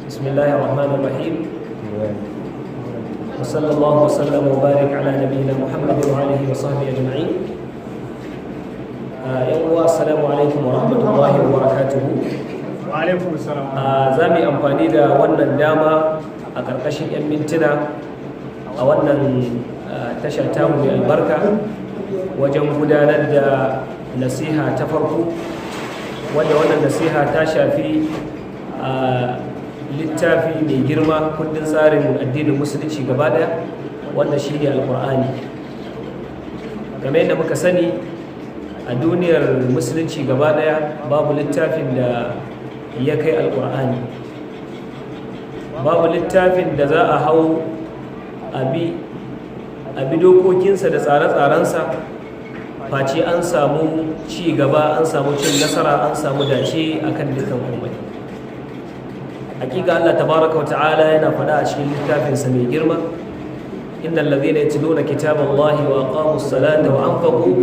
بسم الله الرحمن الرحيم، وصلى الله وسلم وبارك على نبينا محمد وآله وصحبه أجمعين. Yan uwa، السلام عليكم ورحمة الله وبركاته. وعليكم السلام. Za mu yi amfani da wannan dama a ƙarƙashin 'yan mintuna a wannan tasha tamu mai albarka wajen gudanar da nasiha ta farko، wanda wannan nasiha ta shafi littafi mai girma، kundin tsarin addinin Musulunci gaba ɗaya، wanda shi ne Alƙur'ani. Game yadda muka sani، a duniyar Musulunci gaba ɗaya babu littafin da ya kai Alƙur'ani، babu littafin da za a hau abi dokokinsa da tsare-tsarensa face an samu ci gaba، an samu cin nasara، an samu dace akan dukkan komai. Hakika Allah تبارك وتعالى yana faɗa a cikin littafinsa mai girma: إن الذين يتلون كتاب الله وأقاموا الصلاة وأنفقوا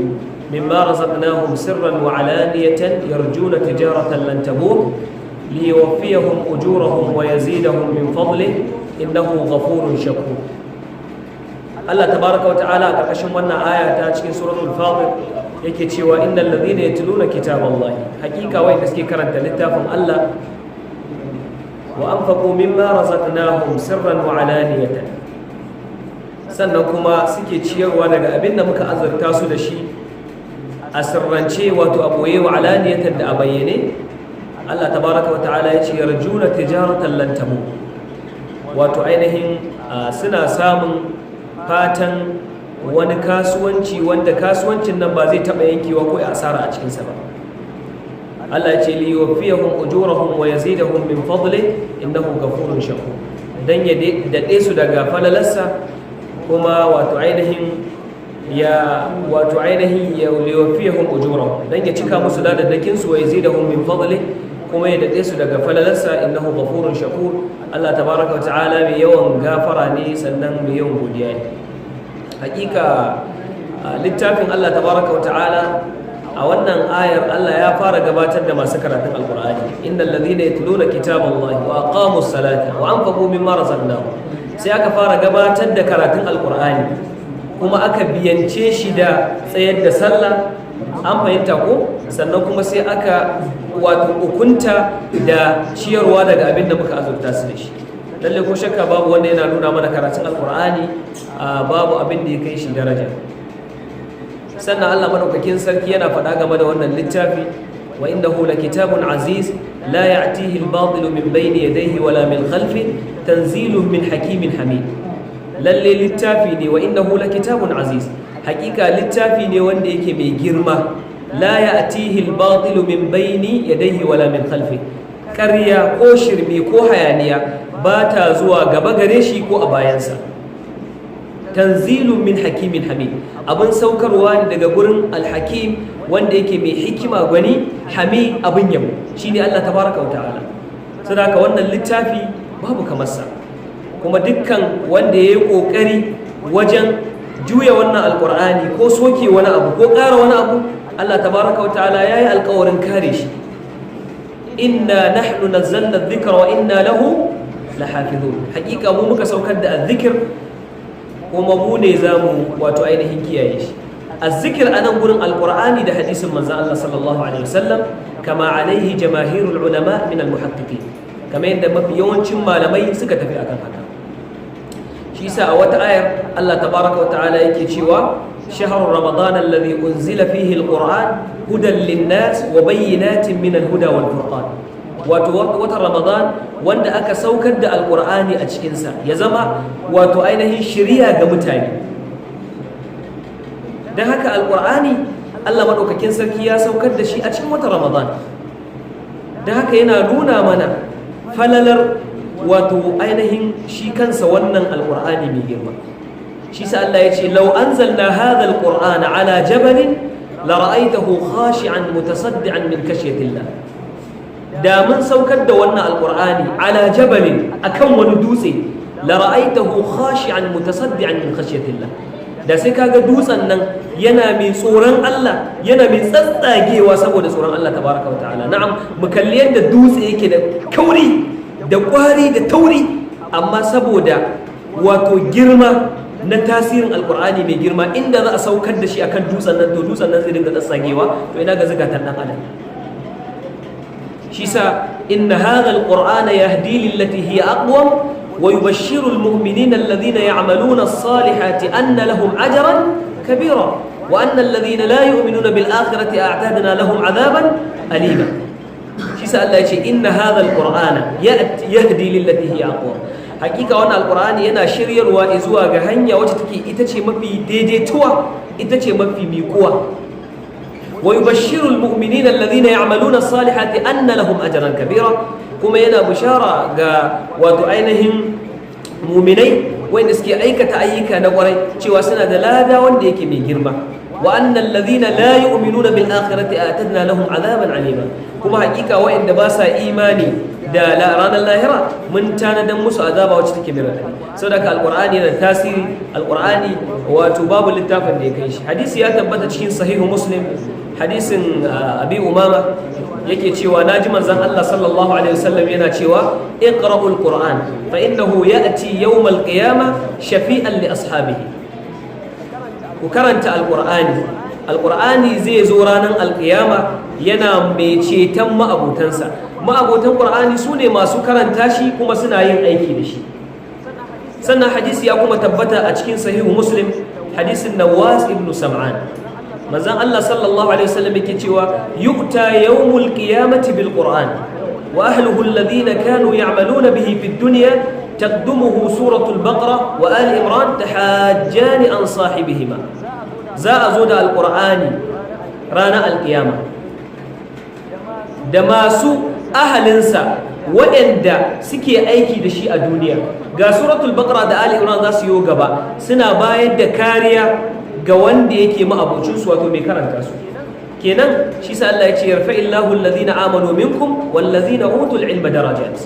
مما رزقناهم سرا وعلانية يرجون تجارة لن تبور ليوفيهم أجورهم ويزيدهم من فضله إنه غفور شكور. Allah تبارك وتعالى a ƙarƙashin wannan aya ta cikin Suratul Fatir yake cewa: إن الذين يتلون كتاب الله، hakika wanda suke karanta littafin Allah، وأنفقوا مما رزقناهم سرا وعلانية، sannan kuma suke ciyarwa daga abin da muka azurta su da shi a sirrance، wato a boye، وعلانية، da a bayyane، Allah تبارك وتعالى ya ce: يرجون تجارة لن تبور، wato ainihin suna samun fatan wani kasuwanci wanda kasuwancin nan ba zai taɓa yankewa ko asara a cikinsa ba. Allah ya ce: ليوفيهم أجورهم ويزيدهم من فضله إنه غفور شكور، dan ya daɗe su daga falalarsa، kuma wato ainihin ya ليوفيهم أجورهم، dan ya cika musu ladaddakin su، ويزيدهم من فضله، kuma ya daɗe su daga falalarsa، إنه غفور شكور. Allah تبارك وتعالى mai yawan gafara ne، sannan mai yawan godiya ne. Hakika littafin Allah تبارك وتعالى، a wannan ayar Allah ya fara gabatar da masu karatun Alkur'ani: إن الذين يتلون كتاب الله وأقاموا الصلاة وأنفقوا مما رزقناهم. Sai aka fara gabatar da karatun Alkur'ani، kuma aka biyance shi da tsayar da sallah. An fahimta ko? Sannan kuma sai aka wato ukunta da ciyarwa daga abin da muka azurta su da shi. Lalle ko shakka babu، wanda yana nuna mana karatun Alkur'ani babu abin da ya kai shi daraja. Sannan Allah Madaukakin Sarki yana faɗa game da wannan littafi: وإنه لكتاب عزيز لا يأتيه الباطل من بين يديه ولا من خلفه تنزيل من حكيم حميد. Lalle littafi ne، وإنه لكتاب عزيز، hakika littafi ne wanda yake mai girma، لا يأتيه الباطل من بين يديه ولا من خلفه، ƙarya ko shirme ko hayaniya ba ta zuwa gaba gare shi ko a bayansa، تنزيل من حكيم حميد، abin saukarwa ne daga gurin الحكيم، wanda yake mai hikima gwani، حميد، abin yabo، shine Allah تبارك وتعالى. Saboda wannan littafi babu kamarsa، kuma dukkan wanda ya yi ƙoƙari wajen juya wannan Alƙur'ani ko soke wani abu ko ƙara wani abu، Allah تبارك وتعالى ya yi alƙawarin kare shi: إنا نحن نزلنا الذكر وإنا له لحافظون. Hakika mu muka saukar da الذكر، kuma mu ne za mu wato ainihin kiyaye shi. الذكر a nan gurin Alƙur'ani da hadisin Manzan Allah صلى الله عليه وسلم، كما عليه جماهير العلماء من المحققين، kama yadda mafi yawancin malamai suka tafi akan haka. Shi yasa a wata ayar Allah تبارك وتعالى yake cewa: شهر رمضان الذي أنزل فيه القرآن هدى للناس وبينات من الهدى والفرقان، wato watan Ramadan wanda aka saukar da Alqur'ani a cikinsa ya zama wato ainihin shiriya ga mutane. Don haka Alqur'ani Allah Maɗaukakin Sarki ya saukar da shi a cikin watan Ramadan. Don haka yana nuna mana falalar wato ainihin shi kansa wannan Alqur'ani mai girma. Shi sa Allah ya ce: لو أنزلنا هذا القرآن على جبل لرأيته خاشعا متصدعا من خشية الله. Da mun saukar da wannan Alqur'ani على جبل، akan wani dutse، لرأيته خاشعا متصدعا من خشية الله، da sai kaga dutsen nan yana mai tsoron Allah، yana mai tsatsagewa saboda tsoron Allah تبارك وتعالى. Na'am، mu kalli yadda dutse yake da kauri. Da kwari da tauri, amma saboda wato girma na tasirin Alkur'ani mai girma, inda za a saukar da shi akan dutsen nan, to dutsen nan zai dinga tsatsagewa. To ina ga zukatan dan adam? Shi sa إن هذا القرآن يهدي للتي هي أقوم ويبشر المؤمنين الذين يعملون الصالحات أن لهم أجرا كبيرا وأن الذين لا يؤمنون بالآخرة أعتدنا لهم عذابا أليما. Shi sa Allah ya ce إن هذا القرآن يهدي للتي هي أقوم. Hakika wannan Alqur'ani yana shiryarwa zuwa ga hanya wacce take ita ce mafi daidaituwa, ita ce mafi miƙuwa. ويبشر المؤمنين الذين يعملون الصالحات أن لهم أجرا كبيرا. Kuma yana bushara ga wato ainihin muminai wanda suke aikata ayyuka na kwarai cewa suna da lada wanda yake mai girma. وأن الذين لا يؤمنون بالآخرة أعتدنا لهم عذابا أليما. Kuma hakika wa'anda ba sa imani da ranar lahira, mun tanadan musu azaba wacce take mai raɗaɗi. Saboda haka Alqur'ani yana da tasiri. Alqur'ani wato babu littafin da ya kai shi. Hadisi ya tabbata cikin Sahihu Muslim, hadisin Abi Umama, yake cewa naji manzon Allah sallallahu alaihi wasallam yana cewa اقرءوا القرآن فإنه يأتي يوم القيامة شفيعا لأصحابه. Ku karanta Alqur'ani, Alqur'ani zai zo ranar Alqiyama yana mai ceton ma'abotansa. Ma'abotan Qur'ani su ne masu karanta shi kuma suna yin aiki da shi. Sannan hadisi ya kuma tabbata a cikin Sahihu Muslim, hadisin Nawas ibn Sam'an. Manzon Allah sallallahu alaihi wasallam yake cewa يؤتى يوم القيامة بالقرآن وأهله الذين كانوا يعملون به في الدنيا، تقدمه سورة البقرة وآل عمران تحاجان عن صاحبهما. Za a zo da Alqur'ani ranar Alqiyama da masu ahalinsa waɗanda suke aiki da shi a duniya. Ga Suratul Baqara da Ali Imran za su yi gaba suna bayar da kariya ga wanda yake ma'abocin su, wato mai karanta su kenan. Shi sa Allah ya ce يرفع الله الذين آمنوا منكم والذين أوتوا العلم درجات.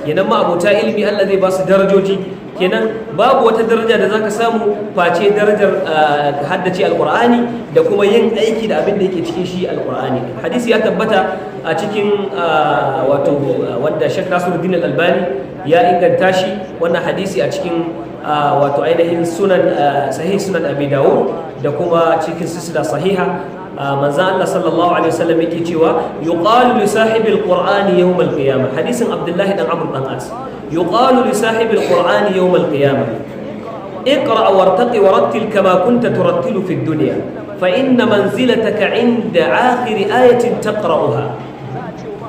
Kenan ma'abota ilmi Allah zai ba su darajoji. Kenan babu wata daraja da zaka samu face darajar haddace Alqur'ani da kuma yin aiki da abin da yake cikin shi Alqur'ani. Hadisi ya tabbata a cikin wato wanda Sheikh Nasiruddin Al-Albani ya inganta shi wannan hadisi a cikin wato ainihin sunan Sahih Sunan Abi Dawud da kuma cikin Silsila Sahiha. Manzon Allah sallallahu alaihi wasallam yake cewa يقال لصاحب القرآن يوم القيامة. Hadisin Abdullahi dan Amr dan As. يقال لصاحب القرآن يوم القيامة: اقرأ وارتق ورتل كما كنت ترتل في الدنيا، فإن منزلتك عند آخر آية تقرأها.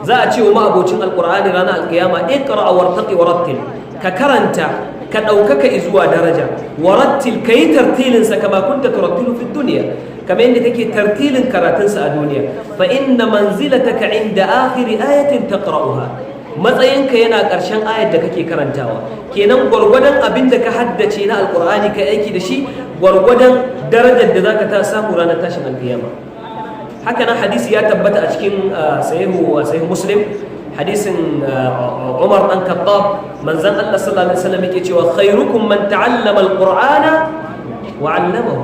Za a ce wa ma'abocin Alƙur'ani ranar Alƙiyama: اقرأ وارتق ورتل. Ka karanta, ka ɗaukaka zuwa daraja. ورتل, ka yi tartilinsa, كما كنت ترتل في الدنيا, kamar yadda kake tartilin karatunsa a duniya. فإن منزلتك عند آخر آية تقرأها. Matsayinka yana ƙarshen ayar da kake karantawa. Kenan gwargwadon abin da ka haddace na Alƙur'ani ka aiki da shi, gwargwadon darajar da zaka ta samu ranar tashin Alƙiyama. Haka nan hadisi ya tabbata a cikin Sahihu Muslim, hadisin Umar dan Khattab. Manzon Allah sallallahu alaihi wasallam yake cewa خيركم من تعلم القرآن وعلمه.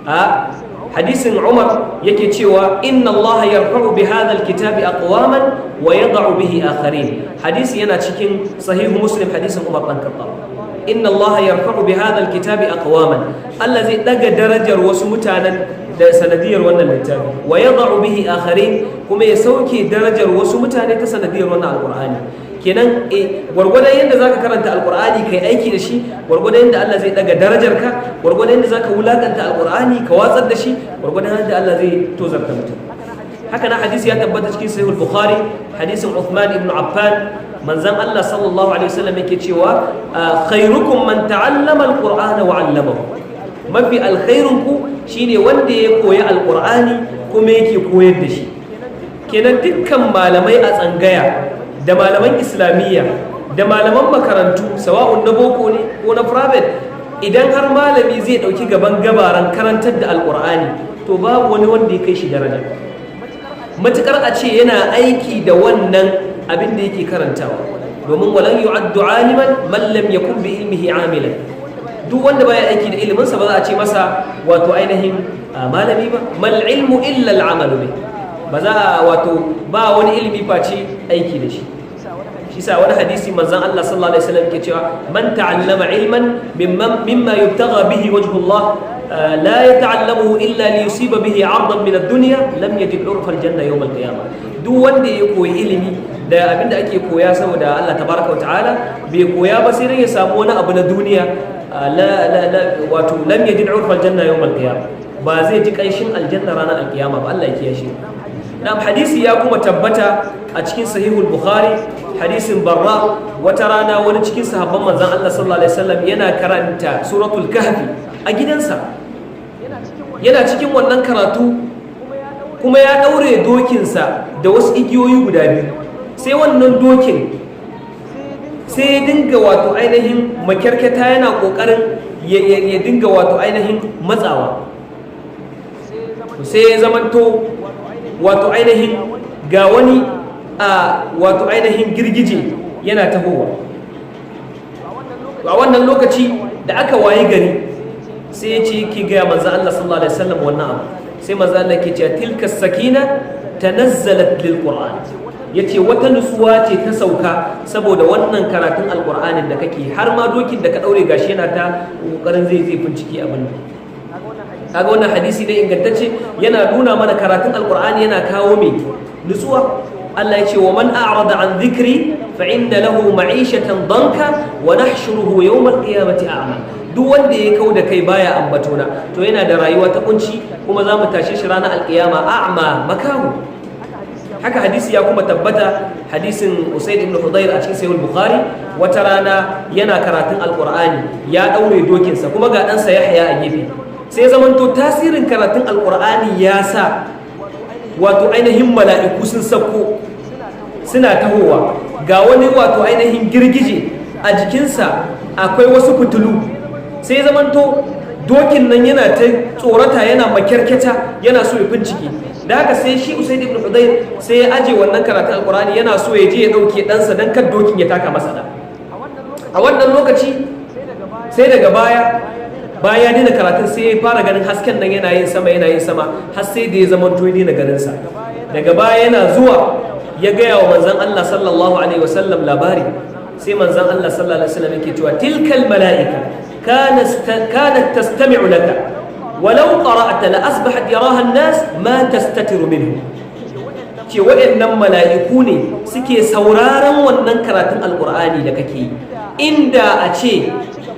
A hadisin Umar yake cewa إن الله يرفع بهذا الكتاب أقواما ويضع به آخرين. Hadisi yana cikin Sahihu Muslim, hadisin Umar dan Khattab. إن الله يرفع بهذا الكتاب أقواما. Allah zai daga darajar wasu mutanen da sanadiyar wannan littafi. ويضع به آخرين. Kuma ya sauke darajar wasu mutane ta sanadiyar wannan Alqur'ani. Kenan gwargwadon yadda zaka karanta Alqur'ani kai aiki da shi, gwargwadon yadda Allah zai daga darajarka. Gwargwadon yadda zaka wulakanta Alqur'ani ka watsar da shi, gwargwadon yadda Allah zai tozarta mutum. Haka nan hadisi ya tabbata cikin Sahih Bukhari, hadisin Uthman ibn Affan. Manzon Allah sallallahu alaihi wasallam yake cewa خيركم من تعلم القرآن وعلمه. Mafi alkhairun ku shine wanda ya koyi Alqur'ani kuma yake koyar da shi. Kenan dukkan malamai a tsangaya da malaman Islamiyya da malaman makarantu, sawa'un na boko ne ko na private, idan har malami zai ɗauki gaban gabaran karantar da Alƙur'ani, to babu wani wanda ya kai shi daraja, matukar a ce yana aiki da wannan abin da yake karantawa. Domin ولا يعد عالما من لم يكن بعلمه عاملا. Duk wanda baya aiki da iliminsa, ba za a ce masa wato ainihin malami ba. ما العلم إلا العمل به. Ba za a wato ba wani ilimi face aiki da shi. Shi sa Shi sa wani hadisi manzon Allah sallallahu alaihi wasallam ke cewa man ta'allama ilman mimma yubtagha bihi wajhu Allah la yata'allamuhu illa li yusiba bihi 'ardan min ad-dunya lam yajid 'urfa al-janna yawm al-qiyamah. Duk wanda ya koyi ilimi da abinda ake koya saboda Allah tabaraka wa ta'ala, bai koya ba sai dai ya samu wani abu na duniya, la la la, wato lam yajid 'urfa al-janna yawm al-qiyamah, ba zai ji kanshin aljanna ranar alkiyama ba. Allah ya kiyashe. Na'am, hadisi ya kuma tabbata a cikin Sahihul Bukhari, hadisin Barra. Wata rana wani cikin sahabban manzon Allah sallallahu alaihi wasallam yana karanta Suratul Kahfi a gidansa. Yana cikin wannan karatu kuma ya daure dokinsa da wasu igiyoyi guda biyu. Sai wannan dokin sai ya dinga wato ainihin makyarketa, yana kokarin ya dinga wato ainihin matsawa. Sai ya zamanto wato ainihin ga wani a wato ainihin girgije yana tahowa. A wannan lokaci da aka wayi gari, sai ya ce ki gaya manzo Allah sallallahu alaihi wasallam wannan abu. Sai manzo Allah ke cewa tilka sakina tanazzalat lil Qur'an. Yace wata nutsuwa ce ta sauka saboda wannan karatun Alqur'anin da kake, har ma dokin da ka daure gashi yana ta kokarin zai bincike abin nan. Kaga wannan hadisi ne ingantacce, yana nuna mana karatun Alqur'ani yana kawo mai nutsuwa. Allah ya ce wa man a'rada an dhikri fa inna lahu ma'ishatan danka wa nahshuruhu yawm al-qiyamati a'ma. Duk wanda ya kau da kai baya ambatona, to yana da rayuwa ta kunci, kuma za mu tashe shi ranar alkiyama a'ma, makahu. Haka hadisi ya kuma tabbata, hadisin Usaid ibn Hudayr a cikin Sahih Bukhari. Wata rana yana karatun Alqur'ani, ya daure dokinsa, kuma ga ɗansa Yahya a gefe. Sai zamanto tasirin karatun Alqur'ani ya sa wato ainihin mala'iku sun sauko suna tahowa. Ga wani wato ainihin girgije, a jikinsa akwai wasu fitilu. Sai zamanto dokin nan yana ta tsorata, yana makyarketa, yana so ya bincike. Da haka sai shi Usaid ibn Hudayr sai ya aje wannan karatun Alqur'ani, yana so ya je ya dauke ɗansa dan kar dokin ya taka masa da. A wannan lokaci sai daga baya, bayan ya daina karatun, sai ya fara ganin hasken nan yana yin sama, yana yin sama, har sai da ya zama to ya daina ganin sa. Daga baya yana zuwa ya gaya wa manzon Allah sallallahu alaihi wasallam labari. Sai manzon Allah sallallahu alaihi wasallam yake cewa tilkal mala'ika kanat tastami'u laka, walau qara'ta la asbahat yaraha an-nas ma tastatiru minhu. Ce waɗannan mala'iku ne suke sauraron wannan karatun Alƙur'ani da kake yi. Inda a ce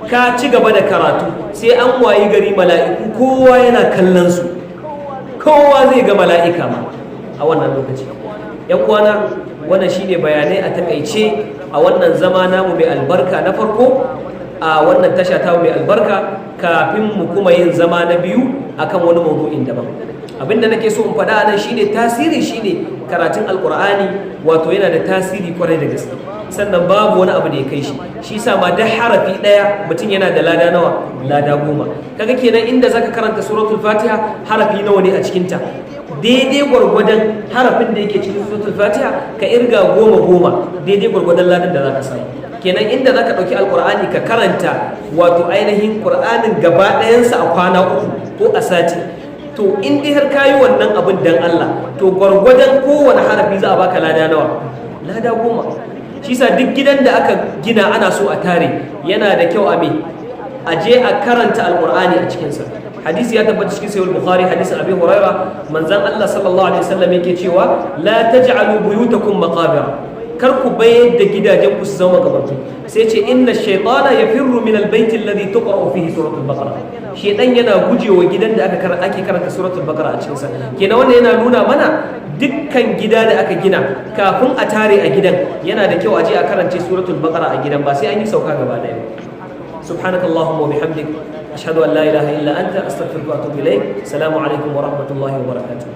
ka ci gaba da karatu, sai an wayi gari mala'iku kowa yana kallon su, kowa zai ga mala'ika ma a wannan lokaci. Yan uwana, wannan shine bayanai a takaice a wannan zama namu mai albarka na farko a wannan tasha ta mai albarka, kafin mu kuma yin zama na biyu akan wani mawdu'in daban. Abinda nake so in faɗa nan shine tasiri, shine karatun Alkur'ani wato yana da tasiri kwarai da gaske. Sannan babu wani abu da ya kai shi. Shi sa ma duk harafi ɗaya mutum yana da lada nawa? Lada 10. Kaga kenan inda zaka karanta Suratul Fatiha, harafi nawa ne a cikinta? Daidai gwargwadon harafin da yake cikin Suratul Fatiha, ka irga goma goma, daidai gwargwadon ladan da zaka samu. Kenan inda zaka ɗauki Alkur'ani ka karanta wato ainihin Qur'anin gaba ɗayansa a kwana 3 ko a sati, to in dai har kayi wannan abin dan Allah, to gwargwadon kowane harafi za a baka lada nawa? Lada 10. Shi sa duk gidan da aka gina ana so a tare, yana da kyau a me a je a karanta Alkur'ani a cikinsa. Hadisi ya tabbata cikin Sahih Bukhari, hadisin Abi Huraira. Manzon Allah sallallahu alaihi wasallam yake cewa la taj'alu buyutakum maqabir, kar ku bayar da gidajen ku su zama makabartu. Sai ce inna shaytana yafirru min albayt alladhi tuqra'u fihi Suratul Baqara. Shaytan yana gujewa gidan da ake karanta Suratul Baqara a cikin sa. Kenan wannan yana nuna mana dukkan gida da aka gina, kafin a tare a gidan, yana da kyau a je a karance Suratul Baqara a gidan, ba sai an yi sauka gaba daya ba. سبحانك اللهم وبحمدك، أشهد أن لا إله إلا أنت، أستغفرك وأتوب إليك. السلام عليكم ورحمة الله وبركاته.